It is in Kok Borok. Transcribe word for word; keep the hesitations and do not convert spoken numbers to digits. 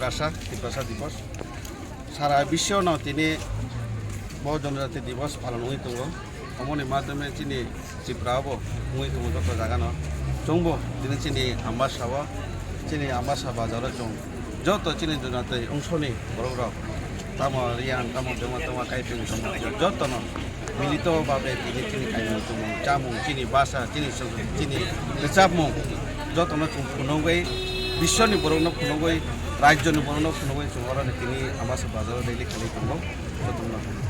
Tiprasa, Tiprasa Divas. Sara biswno tini bo Jonojati Divas palon wngwi tongo. Omoni madhyome chini Tripura bo wngwi tongo joto jagano. Chwngbo tini chini Ambasa o, chini Ambasa bazaro chwng joto chini Jonojati ongsoni borokrok, tamo Riyan, tamo Dema, tamo Kaiping, tamo jotono milito babe tini chini kaimung tumung, chamung, chini basa, chini songskrit, chini rwchapmung jotono chwng phunugwi, biswni borokno phunugwi, rajyoni borokno phunugwi chwng oroni tini Ambasa bazaro rally khlai tongo. Jotono